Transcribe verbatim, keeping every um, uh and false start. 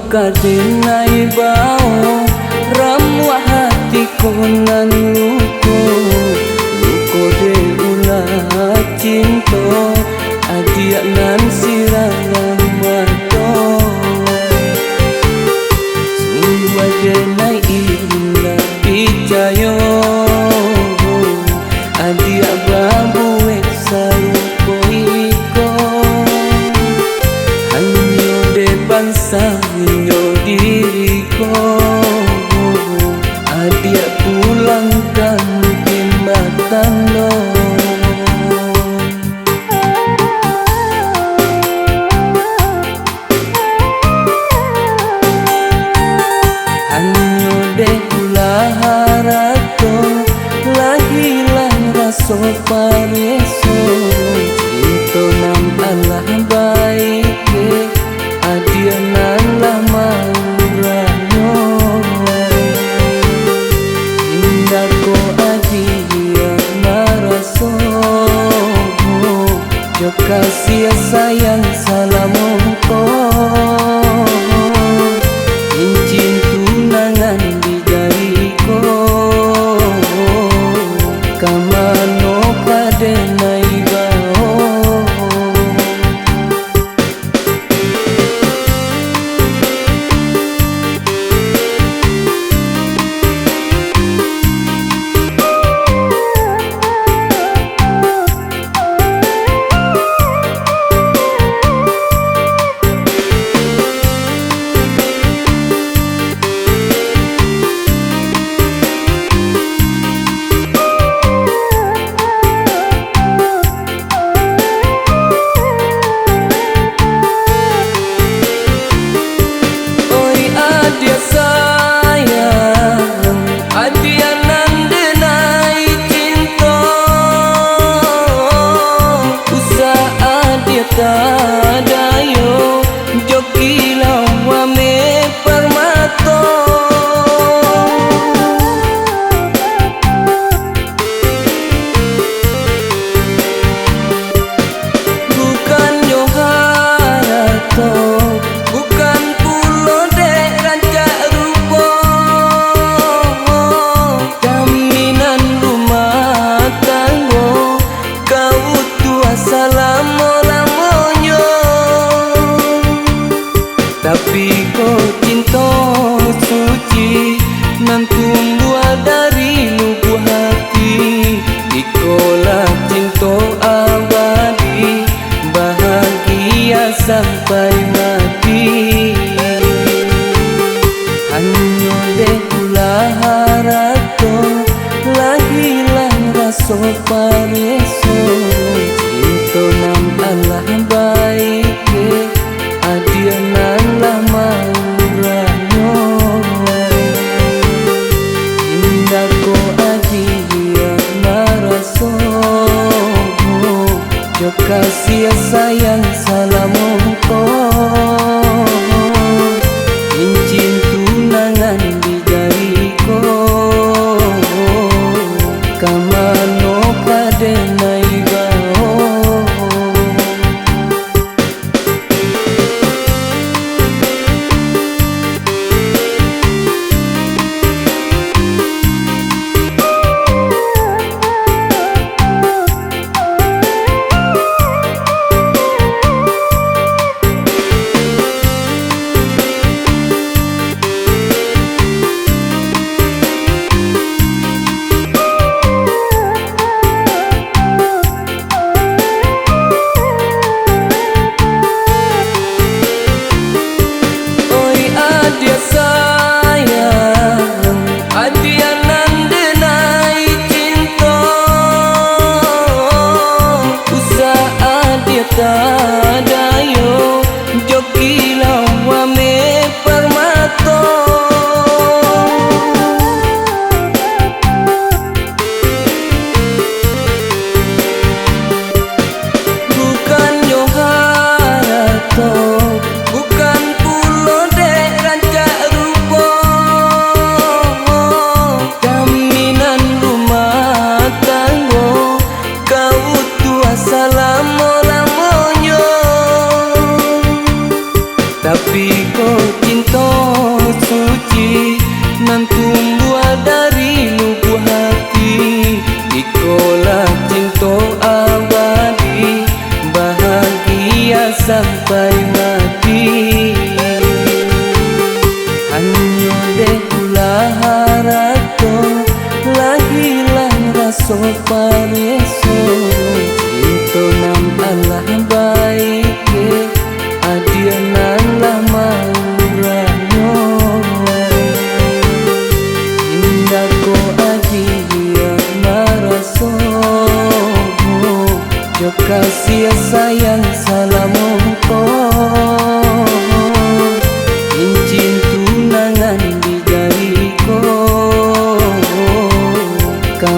Ka denai bao, ramuah hati ko nan luko, luko dek ulah cinto, adiak nan sirang mato. Sungguah denai indak picayo, adiak babuek sarupo iko, hanyo dek bansanyo diri ko, adiak pulang ka Bukik Batang lo. Hanyo dek ulah harato, lah ilang raso pareso. Cinto nan alah baike, adiak nan lah mauranyo. Indak ko adiak maraso, jo kasiah sayang salamo ko, cincin tunangan di jari ko, ka mano ka denai bao? Oi adiak sayang, adiak nan denai cinto, usah adiak tadayo jo kilau ameh parmato. Bukannyo harato, bukan pulo dek rancak rupo, jaminan rumah tanggo ka utuah salamo-lamonyo. Tapi ko cinto suci, nan tumbuah dari lubuah hati, ikolah cinto abadi, bahagia sampai mati. Hanyo dek ulah harato, lah ilang raso pareso, cinto nan alah baike, adiak nan lah mauranyo. Indak ko adiak maraso, jo kasiah sayang salamo ko, cincin tunangan di jari ko, ka mano ka den Pareso cinto nan alah baike, adiak nan lah mauranyo. Indak ko adiak maraso, jo kasiah sayang salamo ko, cincin tunangan di jari ko. Ka